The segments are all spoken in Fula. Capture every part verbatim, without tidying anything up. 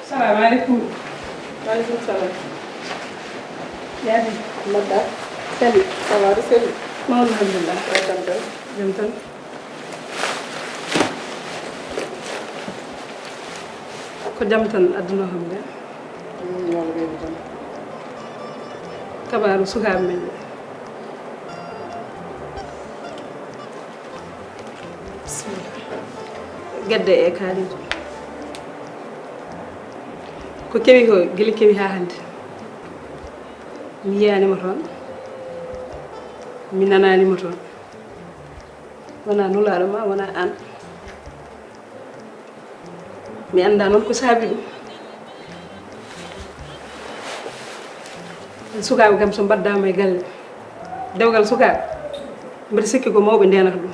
Salamu aleykum. Wa aleykum salam. Yaadi. Mbaɗɗa? Seli. Ça va, aɗa seli? Mawɗo, alhamdulillah. Ko jam tan? Jam tan. Ko jam tan adduno kam de. Mm, yo Allah ɓeydu jam. Kabaaru sukaaɓe men ɓe. Bismillah. Gedde e Kalidu. Ko kewi ko, gila kewi haa hannde. Mi yiyaani mo toon. Mi nanaani mo toon. Wonaa nulaaɗo ma, wonaa aan. Mi anndaa noon ko saabi ɗum. Sukaaɓe kam so mbaddaama e galle, dewgal sukaaɓe, mbeɗa sikki ko mawɓe ndeenata ɗum.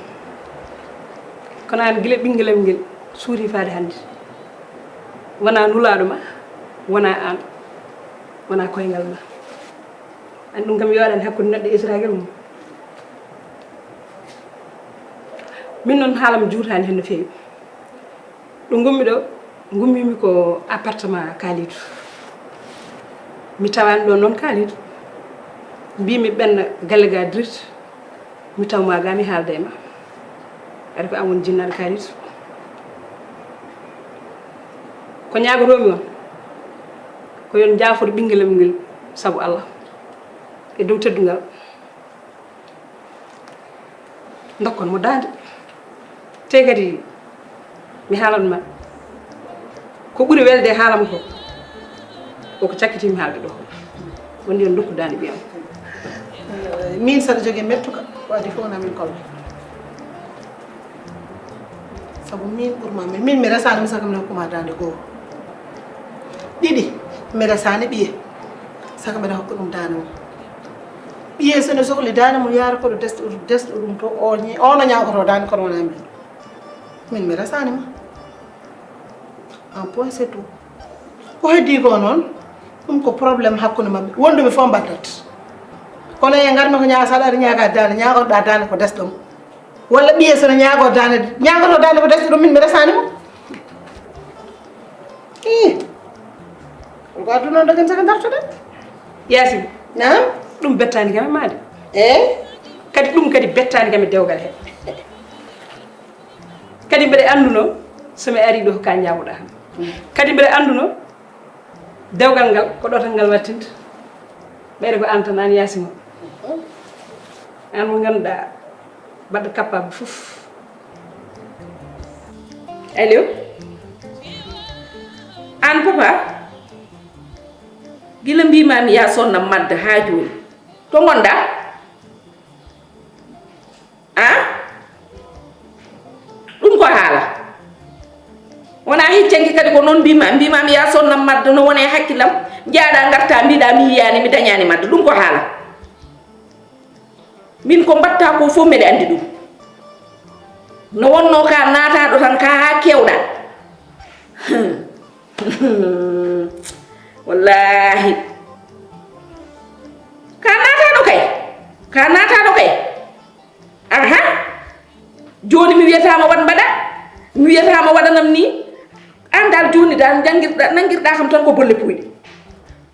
Kono aan, gila ɓinngelam ngel suuti faade hannde. Wonaa nulaaɗo ma, wonaa aan, wonaa koyngal ma. Aan ɗum kam yooɗaani hakkunde neɗɗo e israagal mum. Min noon haalam juutaani heen no feewi. Ɗo ngummi ɗo, ngummimi ko appartement Kalidou. Mi tawaani ɗo noon Kalidou. Mbimi ɓenna galle ga direct. Mi taw ma ga mi haalda e ma. Aɗa ko an woni jinnaɗo Kalidou. Ko ñaagotomi on, ko yon jaafoto ɓingelam ngel sabu Allah e dow teddungal. Dokkon mo daande. Te kadi mi haalan ma ko ɓuri welde e haalam ko, koko cakkitimi haalde ɗo. Woni yon dokku daande ɓiyam. Min saɗa jogi mettuka, waɗi fof na min kolla. Sabu min ɓurma min, min mi resani mo saka mbiɗa hokkuma daande goo. Ɗiɗi, mi resani ɓiye saka mbiɗa hokka ɗum daande mum. Ɓiye so ne sohli daande mum yaara koɗo desɗo ɗum, desɗo ɗum to o ñi-, ono ñaagoto daande kono wona min. Min mi resani ma. Un point, c'est tout. Ko heddi ko noon, ɗum ko problème hakkunde maɓɓe. Wonduɓe fof mbaddata. Kono e ngarmi ko ñaaga saɗa aɗa ñaaga daande, ñaagotoɗa daande ko desɗo mo. Walla ɓiye so no ñaago daande, ñaagoto daande ko desɗo ɗum min mi resani mo. Ih. Ko aduna on dagan saka dartoɗen. Yaasin. Naam? Ɗum bettani kam e maade. Eh? Kadi ɗum kadi bettani kam e dewgal he. Kadi mbeɗa annduno so mi ari ɗo ka ñaawoɗa kam. Kadi mbeɗa annduno dewgal ngal ko ɗotal ngal wattinta. Ɓeyde ko an tan, an Yaasin o. An mo ngannduɗaa baɗɗo capable fof. Allo? An papa? Gila mbimami ya sonna madda ha joni. To ngonɗa? A? Ɗum ko haala. Wona heccanki kadi ko noon mbima, mbimami ya sonna madda no wona e hakkillam, njaaɗa ngarta mbiɗa mi yiyani, mi dañani madda. Ɗum ko haala. Min ko mbatta ko fof mbeɗa andi ɗum. No wonno ka naataɗo tan ka ha kewɗa. Wallahi. Ka naataɗo kay. Ka naataɗo kay. Aha. Joni mi wiyatama waɗ mbaɗa. Mi wiyatama waɗanam ni. An dal joni dal jangirɗa, nangirɗa kam tan ko bolle puyɗe.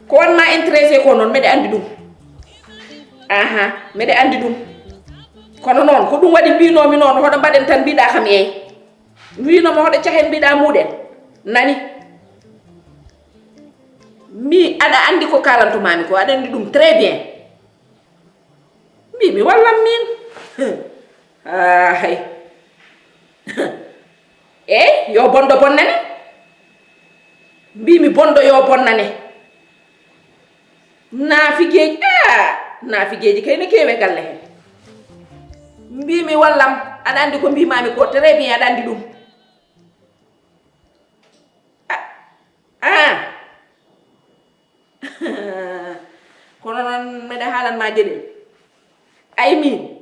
Ko wanma intéressé ko noon, mbeɗa andi ɗum. Aha, mbeɗa andi ɗum. Kono noon, ko ɗum waɗi mbinomi noon, hoɗo mbaɗen tan mbiɗa kam eey. Mbinomo hoɗo cahen mbiɗa muɗen. Nani? Mi, aɗa andi ko kalantomami ko, aɗa andi ɗum très bien. Mbimi wallam min. Ah, hay. Eey, yo bonɗo bonnane. Mbimi bonɗo yo bonnane. Naafigeeji, ah, naafigeeji kay ne keewi e galle he. Mbimi wallam, aɗa andi ko mbimami ko, très bien, aɗa andi ɗum. Ah, ah. Kono noon mbeɗa haalan ma geɗel. Ay min,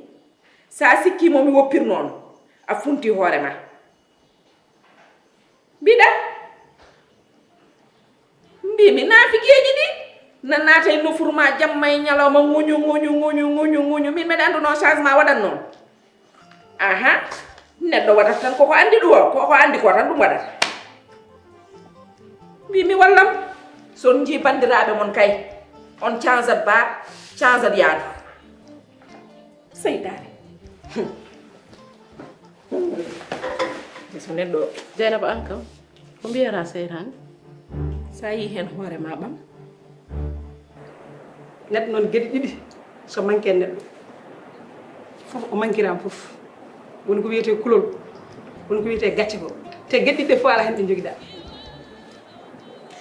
sa sikki mo mi woppirnoon, a funti hoore ma. Mbiɗa? Mbimi naafigeeji ɗi na naata e nofuru ma jamma e ñalawma, ŋuñu, ŋuñu, ŋuñu, ŋuñu, ŋuñu. Min mbeɗa anduno changement waɗat noon. Aha. Neɗɗo waɗata tan koko andi ɗum o, koko andi ko tan ɗum waɗata. Mbi mi wallam. So on njii banndiraaɓe mon kay, on cansat ba, cansat yaadu. Seytaane. So neɗɗo. Jeynaba, an kam, ko mbiyata seytaane? Sa yii heen hoore ma ɓam. Neɗɗo noon geɗe ɗiɗi, so manque neɗɗo, fof o manquiraama fof. Woni ko wiyetee kulol, woni ko wiyetee gacce ko. Te geɗe ɗiɗi ɗe fof alaa heen ɗe njogiɗaa.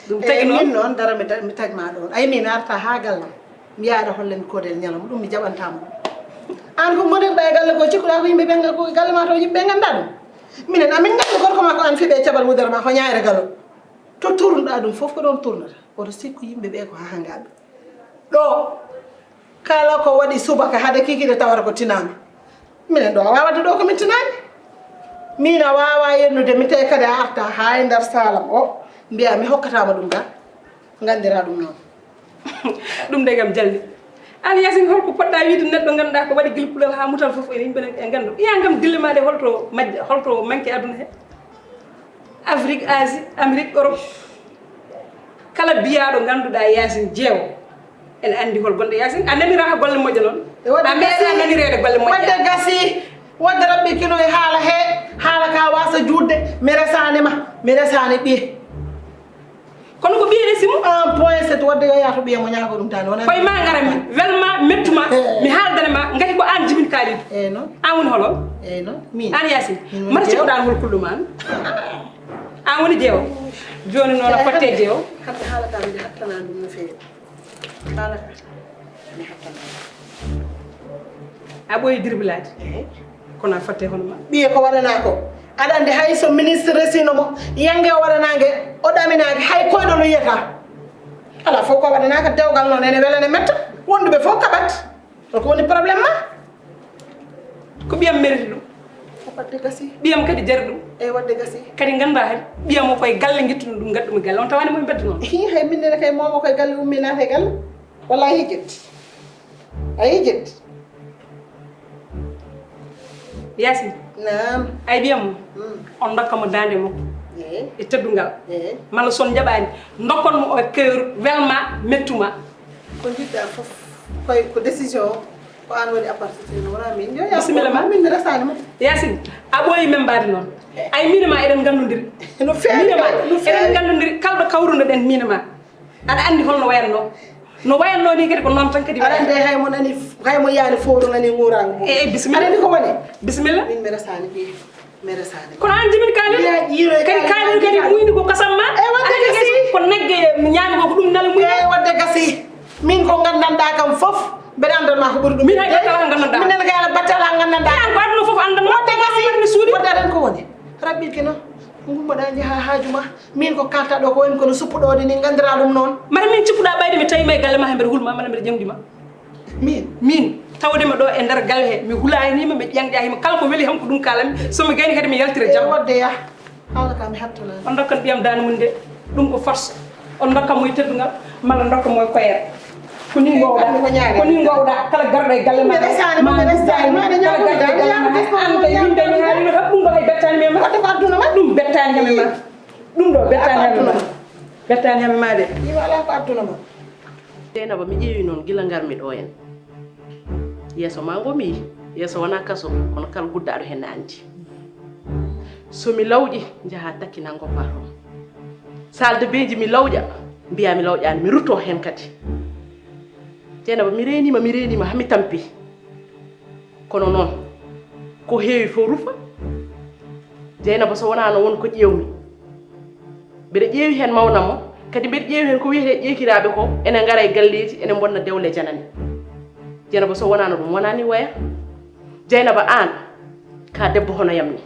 Ɗum tagi. Eyi, noon min noon, dara mi da-, mi tagma ɗoon. Ay, min arta haa gallam. Mi yaha aɗa hollen koodel ñalawma, ɗum mi jaɓantaama ɗum. Aan ko ngonirɗa e galle ko, cikkuɗa ko yimɓe ɓen, ko galle ma to yimɓe ɓe ngannda ɗum. Minen, amin nganndi gorko ma ko aan fiɓe e caɓal wudere ma, ko ñaayre galo. To tournuɗa ɗum fof ko ɗoon tournata. Oto sikku yimɓe ɓe ko hahangaaɓe. Ɗo, kala ko waɗi subaka hade kikiɗe tawata ko tinaama. Minen ɗo a waawata ɗo ko min tinaani. Min a waawaa yennude, mi tawi kadi a arta haa e nder saalam o, mbiya mi hokkataama ɗum ga, nganndiraa ɗum noon. Ɗum de kam jalni. Aan Yaasin, hol ko poɗɗa wiyde neɗɗo ngannduɗaa ko waɗi gila kulol haa mutal fof ene yimɓe ne e nganndu. Iyaa ngam dille ma de holto majja, holto manque aduna he? Afrique, Asie, Amérique, Europe. Kala biyaaɗo ngannduɗaa Yaasin Jeewo, ene anndi hol gonɗo Yaasin. A naniraa golle moƴƴe noon. E waɗde a meeɗaa gasi. Nanireede golle moƴƴe. Waɗde gasi. Waɗde Rabbi kino e haala he, haala ka waasa juutde. Mi resaani ma, mi resaani ɓiye. Kono ko ɓiye resi mo? En point sept, waɗde yo yaato ɓiye mo ñaago ɗum tani, wona. Koye ma ngarami, welma, mettuma, eh, mi haaldane ma, ngati ko aan jibin kaalidu. Eyi noon. Aan woni holo? Eyi noon. Min. Aan Yaasin. Min woni mata jeewo. Cikkuɗaa hol kulɗo ma aan? Aan woni jeewo. Jooni noon a fatte jeewo. Hatta haala ka mbiɗa hattana ɗum no feewi. Haala ka mi hattana. A ɓooyi dirbilaade. Eyi. Kono a fatte hono ma. Ɓiye ko waɗanaa ko? Aɗa anndi hay so ministre resino mo, yannge o waɗanaange, o ɗaminaange, hay koyɗol o yiyata. Alaa fof ko waɗanaaka dewgal noon, ene wela ne metta. Wonduɓe fof kaɓat. Ko woni problème ma? Ko ɓiyam meriti ɗum. Ko waɗde gasi. Ɓiyam kadi jari ɗum. Eyi, waɗde gasi. Kadi nganndaa hay ɓiyam o koye galle ngettuɗum ɗum, ngadɗum e galle. On tawaani mo e mbedda noon. Hi, hay min nene kay momo koye galle ummi naata e galle. Wallaahi hijjit. A hijjit. Yaasin. Naam. Ay ɓiyam mo. Mm. On ndokka mo daande makko. Eyi. E teddungal. Eyi. Malla so on njaɓaani, ndokkon mo o e kewru, welma, mettuma. Ko njiɗɗa fof, koye ko décision o, ko aan waɗi à partir de wona min. Yo yaa. Bisimilla ma. Min mi resaani mo. Yaasin, a ɓooyi men mbaadi noon. Ay, min e ma eɗen nganndondiri. No feewi. Min e ma, no feewi. Eɗen nganndondiri, kala ɗo kawrunoɗen, min e ma. Aɗa anndi holno wayatnoo? No wayatnoo ni kadi ko noon tan kadi. Aɗa anndi hay mo nani, hay mo yaani fowru nani nguuraango mum. Eh, eh, bisimilla. Aɗa anndi ko woni? Bisimilla. Min mi resaani ɓiye. Mi resaani. Kono aan jibin kaalidu? Kadi kaalidu kadi muyni ko kasam ma. Eh, waɗde gasi. Ko nagge ñaami ko, ko ɗum nala muyni. Eh, waɗde gasi. Min ko nganndanɗaa kam fof, mbeɗa anndan ma ko ɓuri ɗum. Min hay battala nganndanɗaa. Min nana kay ala battala nganndanɗaa. An ko aduna fof anndan ma. Waɗde gasi. Mi suuɗi. Waɗde aɗa anndi ko woni? Rabbi kino. Ngummoɗaa njahaa haaju ma. Min ko kalta ɗo ko waymi kono suppuɗoode ni, nganndiraa ɗum noon. Mara min cikkuɗaa ɓayde mi tawi ma e galle ma he mbeɗa hulma, mala mbeɗa ƴamdi ma. Min? Min, tawde ma ɗo e nder galle he, mi hulaani ma, mi ƴaŋƴaaki ma, kala ko weli kam ko ɗum kaalan mi, so mi gayni kadi mi yaltira jam. E waɗde yah, haala ka mi hattanani. On ndokkan ɓiyam daande mum de, ɗum ko force. On ndokkan mo e teddungal, malla ndokkan mo e koyere. Ko ni ngowɗa, ko ni ngowɗa, kala garɗo e galle ma, mi resaani ma, mi resaani ma, kala garɗo e galle ma, an kay min kay mi haalino kam, ɗum ɗo hay bettaani mi e ma. Waɗde ko adduna ma. Ɗum bettaani kam e ma. Ɗum ɗo bettaani kam e ma. Bettaani kam e ma de. Ɗum alaa ko adduna ma. Jeynaba, mi ƴeewi noon gila ngarmi ɗo en. Yeeso ma ngo mi yiyi. Yeeso wonaa kaso, kono kala guddaaɗo heen ne anndi. So mi lawƴi, njaha takki nanngo paato. Salle de bain ji mi lawƴa, mbiya mi lawƴaani, mi rutto heen kadi. Jeynaba, mi reeniima, mi reeniima, haa mi tampi. Kono noon, ko heewi fof rufa. Jeynaba, so wonaa no won ko ƴeewmi. Mbeɗa ƴeewi heen mawnam o, kadi mbeɗa ƴeewi heen ko wiyetee ƴeekiraaɓe ko, ene ngara e galleeji, ene mbonna dewle janane. Jeynaba, so wonaa no ɗum wonaa ni waya. Jeynaba, aan, ka debbo hono yam ni.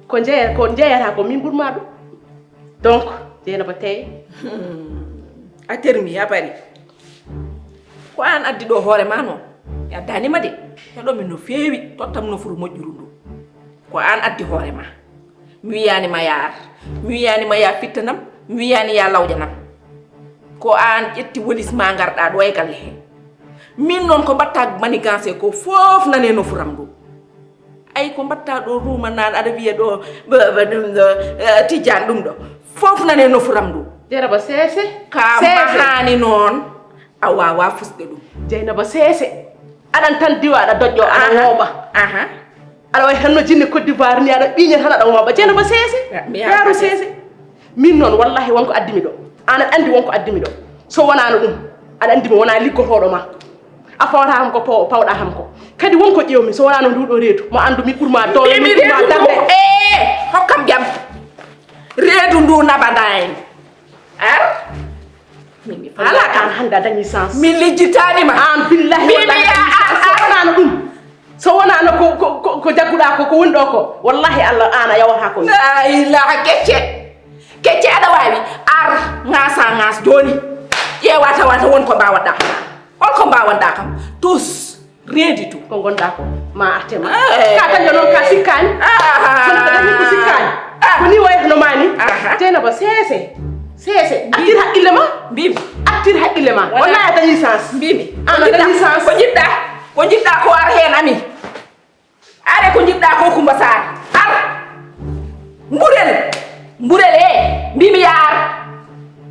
Ko jeya-, ko jeyata ko min ɓurma ɗum. Donc, Jeynaba, tey. Hmm. A termi, a paari. Ko aan addi ɗo hoore ma noon. Mi addaani ma de. Heɗo mi no feewi, tottam nofuru moƴƴuru ndu. Ko aan addi hoore ma. Mi wiyaani ma yaa ar. Mi wiyaani ma yaa fittanam. Mi wiyaani yaa lawƴanam. Ko aan ƴetti walis ma ngarɗaa ɗo e galle he. Min noon ko mbaɗta manigance ko fof nane nofuram ndu. Ay, ko mbaɗta ɗo ruuma naan aɗa wiya ɗo, ba, ba, ɗum ɗo, eh, Tijjaan ɗum ɗo. Fof nane nofuram ndu. Jeynaba seese. Ka seese. Mahani noon, a wawa fusde ɗum. Jeynaba seese. Aɗan tan diwa aɗa doƴƴo, aɗa wooɓa. Aɗa wayi henno jinne Côte d'Ivoire ni, aɗa ɓiñe tan aɗa wooɓa. Jeynaba seese. Yaaru seese. Min noon, wallahi, wonko addimi ɗo. An aɗa anndi wonko addimi ɗo. So wonaano ɗum, aɗa anndi mi wonaa liggotooɗo ma. A fawata ham ko paw-, pawɗa ham ko. Kadi wonko ƴeewmi, so wonaano ndu ɗo reedu, mo anndu mi ɓurma doole, mi ɓurma darnde. Ee, hokkam jam. Reedu ndu nabada en. Ar? Min mi faala kam. An hannde a dañi chance. Mi lijjitaani ma. An billahi wallahi a dañi chance. So wonaano ɗum, so wonaano ko, ko, ko, ko jagguɗaa ko, ko woni ɗo ko, wallahi Allah an a yawata ko. La ilaha, kecce. Kecce aɗa waawi. Ar, ŋaasa ŋaas jooni. Ƴeewa tawa to won ko mbaawatɗaa. Hol ko mbaawatɗaa kam? Tous. Reedi to. Ko ngonɗaa ko, ma arte ma. Ka dañde noon ka sikkaani. Kono ko dañi ko sikkaani. Ko ni wayatno ma ni. Jeynaba seese. Seese. Attir haqqille ma. Mbimi. Attir haqqille ma. Wona a dañi chance. Mbimi. An a dañi chance. Ko jiɗɗa? Ko jiɗɗa ko ar heen, ami? Are ko jiɗɗa ko Kumba Saar. Ar. Mburel. Mburel e. Mbimi ya ar.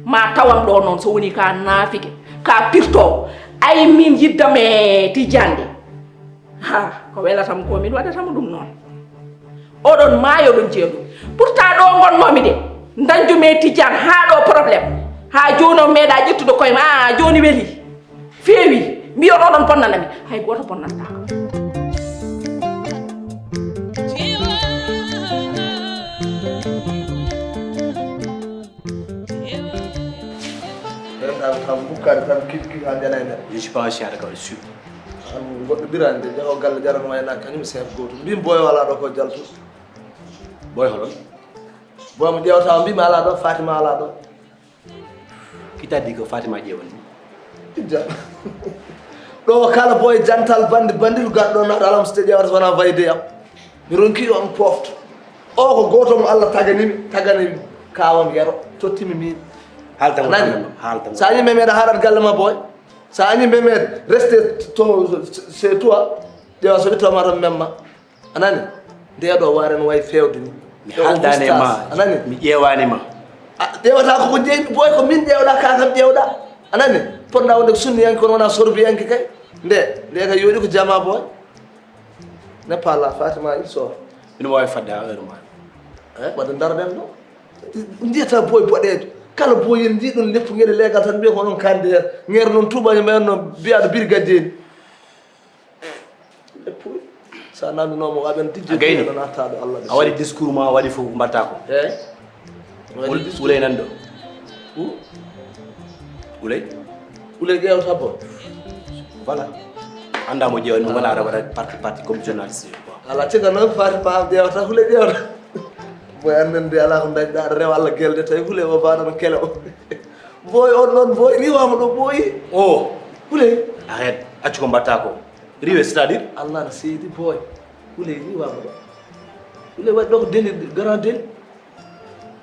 Ma tawam ɗo noon so woni ka naafike, ka pirtoowo. Ay min yiddam e tijjande. Ha, ko welatam ko min waɗatamo ɗum noon. Oɗon maayo ɗon jeeɗu. Pourtant ɗo ngonnomi de, dañjumi e tijjaan haa ɗo problème. Haa jooni on meeɗa ƴettude koye ma, a jooni weli. Feewi. Mbiyon oɗon bonnanami. Hay gooto bonnantaa. Ɓen tan kam bukkaade tan kiɗ kiɗ haa ndena e nder. Je suis pas un chien de garde, je suis. An goɗɗo ɓiraani de, jaho galle jarano wayna kañum chef gooto. Mbimi boy o alaa ɗo ko jaltu. Boy holon? Boy mo ƴeewata o mbimi alaa ɗo, Fatima alaa ɗo. Qui t'a dit que Fatima ƴeewani? Ijja. Ɗo kala boy jantal bandi bandil gaɗɗo naɗo alam so te ƴeewata so wona vayde am. Mi ronki yo on pofto. O ko gooto mo Allah taganimi, taganimi kawam yero, tottimi min. Haalta mo. Nani? Haalta mo. Sa ñi memeɗa haɗat galle ma boy. Sa ñi memeɗa reste to chez toi. Ƴeewa so ɓe tawma tan memma. A nani? Nde ɗo waare no wayi fewde ni. Mi haaldaani e ma. A nani? Mi ƴeewaani ma. A ƴeewata ko ko jeymi boy, ko min ƴeewɗa, ka kam ƴeewɗa. A nani? Ponɗa wonde ko sunniyanke kono wona sorbiyanke kay. Nde, nde kay yooɗi ko jama boy. Ne pala Fatima il sort. Ina waawi fadde à heure ma. Eh, wadde ndaroɗen ɗo. Ndiyata boy boɗeejo. Kala boy en ndi ɗum leppu ngel e leegal tan mbiya ko onon kande her. Ŋeer noon tuubaño mbayan noon mbiyaɗo brigadier ni. Leppu. Sa nandunooma waɓen tijji. A gayni. Ɗo natta ɗo Allah. A waɗi discours ma, a waɗi fof mbatta ko. Eh. Wul-, Wulay nan ɗo. Hu? Wulay? Wulay ƴeewta boy. Voilà. Annda mo ƴeewani mo wona waɗa parti parti comme journaliste. Ala cika noon Fatima am ƴeewata, Wulay ƴeewta. Boy annan de ala ko dañɗa aɗa rewa Allah gelde tawi Wulay o baɗano kele o. Boy on noon boy riwama ɗo boy. O. Wulay. Arrête. Accu ko mbatta ko. Riwe c'est-à-dire? Allah no seydi boy. Wulay riwama ɗo. Wulay waɗi ɗo ko délit, grand délit.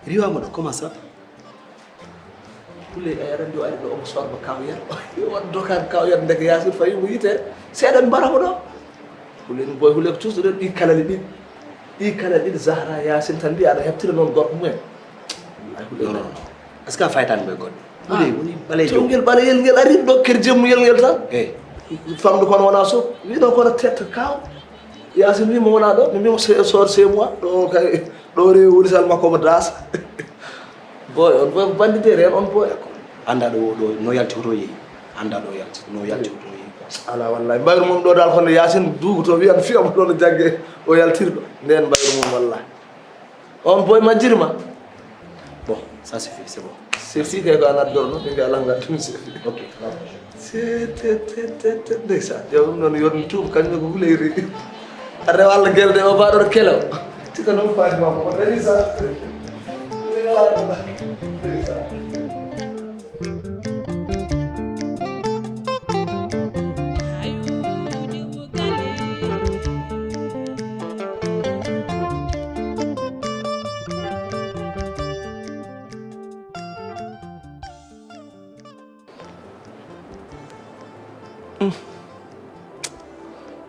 Riwama ɗo, comment ça? Hule, eh, aɗa anndi o ari ɗo, omo sorba kaw yer. Waɗ dokan kaw yer, ndeke Yaasin fawi mo yite. Seeɗa mi mbara mo ɗo. Hule, ɗum boy, hule ko cuusɗo-ɗen ɗi kalali ɗiɗi. Ɗi kalali ɗiɗi, Zahra, Yaasin, tan mbiya aɗa heɓtira noon gorko mumen. Ay, hule. Non, non, non. Est-ce que a faytaani mboy goɗɗo? Ah. Hule, woni ɓaleejo. Cowngel ɓaleyel ngel ari ɗo, ker jemmuyel ngel tan. Eh. Famɗo kono wona so. Wino kono tetta kaw. Yaasin wi mo wona ɗo, mi mbimo se-, sor chez moi, ɗo kay, ɗo rewi wulisal makko omo daasa. Boy, on boy ko bandit en, on boy. Annda ɗo, ɗo, no yalti hoto yehi. Annda ɗo yalti, no yalti hoto yehi. Ala wallahi, mbayru mum ɗo dal kono Yaasin duugo to wiyan fiya mo ɗo no jagge o yaltirɗo. Nden mbayru mum wallahi. On boy majjiri ma. Bon, ça suffit, c'est bon. C'est si kay ko an addono, ɓe mbiya Allah ngal ɗum c'est. Ok. C'est, te, te, te, te, ndeysaan. Yo ɗum noon, yo ɗum tuub, kañum e ko huleyri. A rewa Allah gelde o, mbaɗoto kelo. Tika noon faati ma ko, ko dañi sa. Ndeysaan.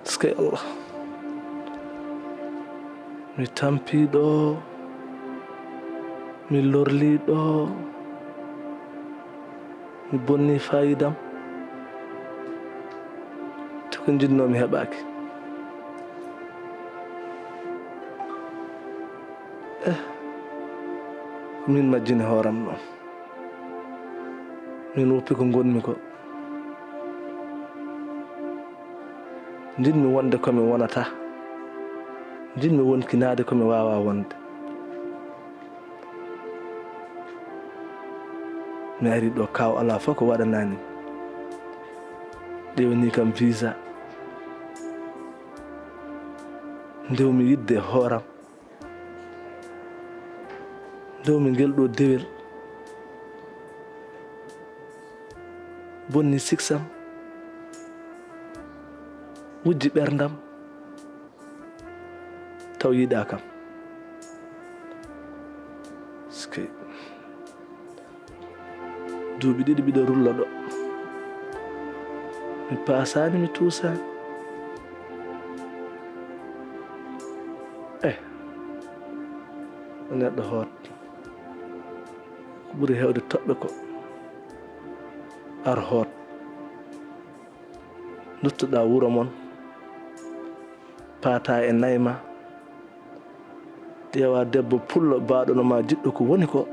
Eskey Allah. Mi tampi ɗo. Mi lorlii ɗo, mi bonni faayidam, te ko njiɗnoo mi heɓaaki. Eh, ko min majjini hooram noon. Min woppi ko ngonmi ko. Njiɗmi wonde ko mi wonata. Njiɗmi wonkinaade ko mi waawaa wonde. Mi ari ɗo, kaaw alaa fof ko waɗanaani. Ƴeewni kam visa. Ndewmi yiɗde hooram. Ndewmi ngel ɗo dewel. Bonni siksam. Wujji ɓerndam. Taw yiɗaa kam. Ski. Duuɓi ɗiɗi mbiɗo rulla ɗo. Mi paasaani, mi tuusaani. Eh. Neɗɗo hoot. Ko ɓuri heewde toɓɓe ko ar hoot. Nduttoɗaa wuro mon. Paata e nayi ma. Ƴeewa debbo pullo baaɗo no ma jiɗɗo ko woni ko.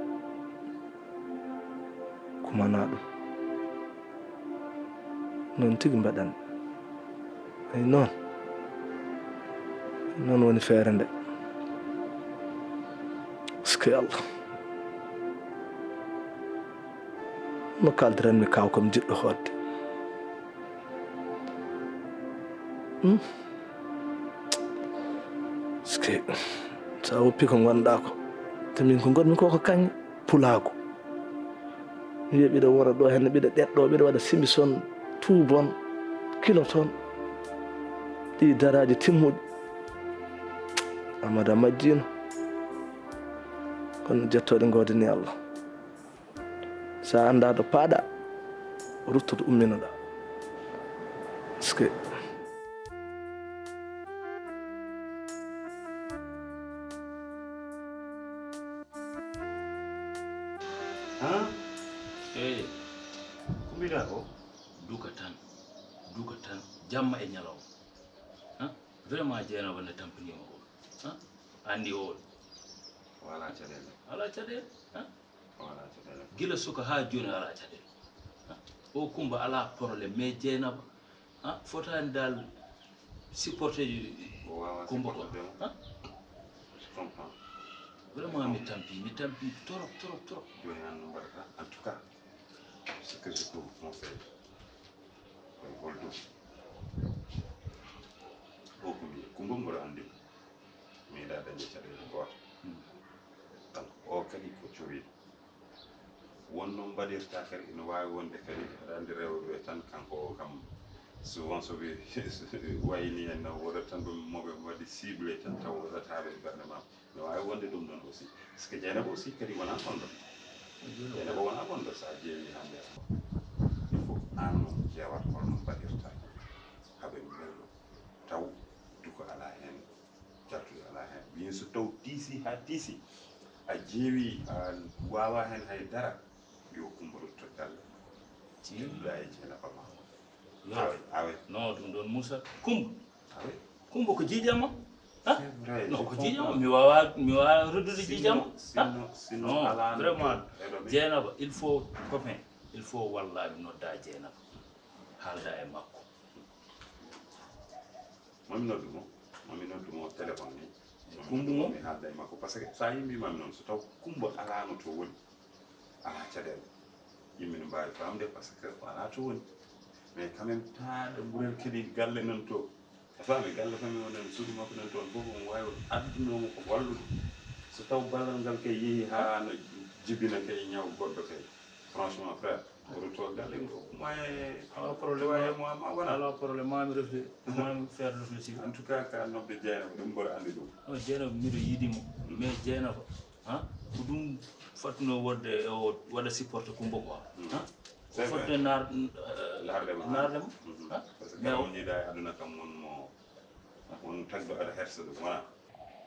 Kumana ɗum. Noon tigi mbaɗan. Ay noon. Noon woni feere nde. Ski Allah. No kaaldiranmi kaaw kam jiɗɗo hootde. Hmm? Ski. Sa woppi ko ngonɗaa ko. Te min ko ngonmi ko ko kaŋŋe pulaagu. Mi wiya mbiɗa wora ɗo henne, mbiɗa ɗeɗɗo, mbiɗa waɗa simison, tuubon, kiloton. Ɗi daraaji timmuɗi. Amada majjino. Kono jettooɗe ngoodani Allah. Sa anndaa ɗo paaɗa, ruttoto umminoɗa. Ski. Han? Eyi. Ko mbiɗa ko? Duka tan. Duka tan. Jamma e ñalawma. Han? Vraiment Jeynaba ne tampinima ko. Han? Andi o. Wala caɗeele. Ala caɗeele. Han? Wala caɗeele. Gila suka ha joni ala caɗeele. Han? O Kumba ala problème, mais Jeynaba. Han? Fotani dal supporter ji. O wawa Kumba ko. Supporter mo. Han? Je comprends. Vraiment mi tampi, mi tampi trop, trop, trop. Joni an no mbaɗata? En tout cas, ce que je peux vous conseiller, koye holɗum? O ko mi Kumba mboɗo anndi mo. Mi yiɗa dañde caɗeele gooto. Donc o kadi ko cowiɗo. Won no mbaɗirta kadi ina waawi wonde kadi aɗa anndi rewɓe ɓe tan, kanko o kam souvent so ɓe wayni en no woɗat tan ɗum moɓe mbaɗi cible tan taw woɗataɓe ɓernde ma. No waawi wonde ɗum ɗon aussi, parce que Jeynaba aussi kadi wona gonɗo. Jeynaba wona gonɗo, so a ƴeewi hannde il faut an on ƴeewat holno mbaɗirta haɓe mbello taw duko ala heen, caltuɗo ala heen. Min so taw tiisi ha tiisi, a ƴeewi a wawa heen hay dara, yo Kumba rutto galle. Tiiɗa e Jeynaba ma. Awe, awe. Non, ɗum ɗon Moussa. Kumba. Awe. Kumba ko jiijama. Ha? Non, ko jiijama. Mi wawa mi wawa ruddude jiijama. Non, vraiment. Jeynaba, il faut copain, il faut wallahi nodda Jeynaba. Haalda e makko. Mami noddu mo, mami noddu mo téléphone ni. Kumba mo mi haalda e makko, parce que sa yimbi mami noon, so taw Kumba alano to woni, ala caɗeele. Yimɓe no mbawi famde parce que o ala to woni. Mais quand même taɗa ɓurel kadi galle nan to. A faami, galle fami o nan suudu makko nan toon fof, omo wawi addunomo ko wallude. So taw ballal ngal kay yeehi ha no jibina kay ñaw goɗɗo kay, franchement frère, o rutto galle ngo. Moyen ala problème. Moyen mo ma wona ala problème, mami refle mami faire réfléchir. En tout cas ka nobde Jeynaba ɗum mboɗo andi ɗum. O Jeynaba mbiɗo yiɗimo, mais Jeynaba, ha, ko ɗum fattuno wonde o waɗa supporté Kumba quoi. Ha? O fotde nar nardema. Nardema. Parce que kala won yiɗa e aduna kam won mo won tagɗo aɗa hersa ɗum wona.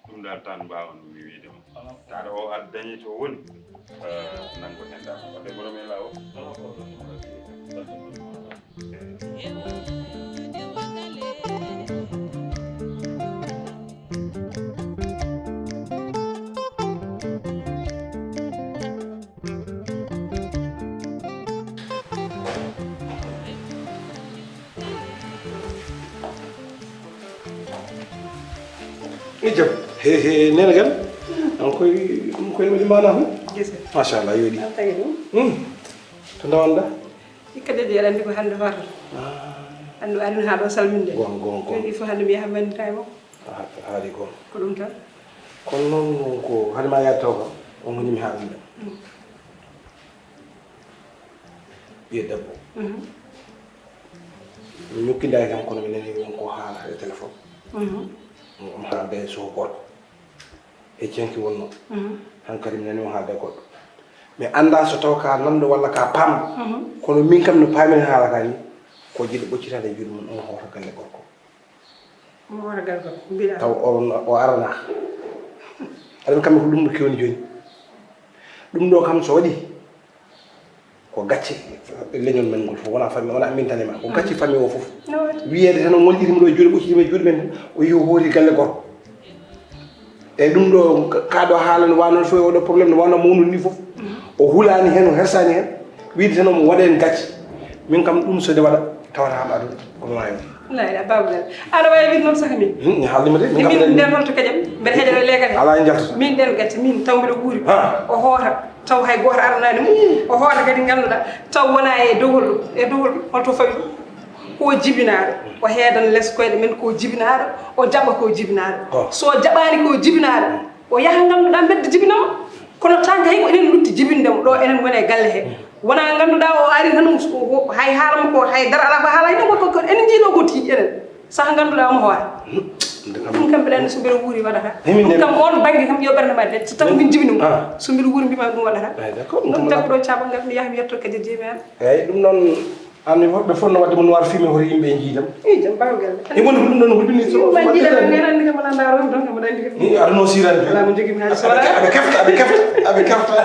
Ɗum dal tan mbaawan mi wiyde mo. Taɗa o aɗa dañi to woni. Eh, nanngo heen dal. Wadde borom e laawol. Ijam. He, he, nene kan? An koy, ɗum koy waɗi mana hon? Gese. Machallah, yoɗi. An tawi ɗum? Hmm. To ndawanɗa? Hikka de, aɗa anndi ko hannde farata. Ah. Anndi o arin haa ɗo salminde. Gon, gon, gon. Jooni il faut hannde mi yaha mi wallita e makko. Ah, haali gon. Ko ɗum tan. Kono noon ko hade ma yaade taw kam, on woni mi haalande. Mm. Ɓiye debbo. Mhm. Mi ñokkindaaki kam, kono mi nani won ko haala e téléphone. Mhm. Omo haalda e soho goɗɗo. E cenki wonno. Mhm. Hankadi mi nani o haalda e goɗɗo. Mi annda so taw ka nanɗo walla ka paamɗo. Mhm. Kono min kam no paamini haala ka ni, ko jiɗɗo ɓoccitaade e juuɗe mum, omo hoota galle gorko. Omo hoota galle gorko, mbiɗa. Taw o, o arana. Aɗa kamɓe ko ɗum ɗo kewni jooni. Ɗum ɗo kam so waɗi, ko gacce leñol men ngol fof, wona famille, wona min tan e ma. Ko gacce famille o fof. No waɗi? Wiyeede tan o ngollirima ɗo e juuɗe, ɓoccitiima e juuɗe men, o yehi o hooti galle gorko. Eyyi, ɗum ɗo, ka-, ka ɗo haala no wano fof, oɗo problème no wano mawnude ni fof. O hulani hen, o hersani hen. Wiide tan omo waɗa hen gacce. Min kam ɗum so nde waɗa, tawata ma ɗum, kono wawi. Wallaahi, a baaba Bello. Aɗa wawi wiide noon saka min. Hmm, mi haalnima de, min min kam nden holto kajam, mbeɗa heɗa e leegal he. Ala e jaltude. Min ɗen gacce, min taw mbiɗo wuuri. Ha. O hoota, taw hay gooto aranani mo. O hoota kadi ngannduɗaa, taw wona e dowol ɗum, e dowol ɗum, holto fawi ɗum? Ko jibinaaɗo, o heedan les koyɗe men, ko jibinaaɗo, o jaɓa ko jibinaaɗo. Oh. So jaɓaani ko jibinaaɗo, o yaha ngannduɗaa mbedda jibinamo. Kono tan hay ko enen lutti jibinde mo ɗo, enen ngoni e galle he. Wona ngannduɗaa o ari tan, o, o, hay haala makko, hay dara alaa ko haala, enen ko, ko, ko enen njiiɗo ko tiiɗi enen. Saha ngannduɗaa omo hoore. Ɗum kam mbiɗa anndi so mbiɗa wuuri waɗata. Ɗum kam on bannge kam yo ɓernde ma de. So taw min jibini mo. Ah. So mbiɗa wuuri mbima ɗum waɗata. Ay, d'accord. Ɗum tawi ɗo caɓal ngal mi yaha mi yetto kadi jeemi an. Eyyi, ɗum noon, an mi woɗɓe fof no waɗde mo noir fumé hoto yimɓe e njiidam. Eyi, jam bawgal. E woni ko ɗum ɗon hulɓini so. Ɗum ma njiidam, mi anndi kam wona ndaaro ɗum ɗon kam mbiɗa anndi kam. Ni aɗa no sirani. Wala mo jogimi haali so wala. Aɓe kefta, aɓe kefta, aɓe kefta.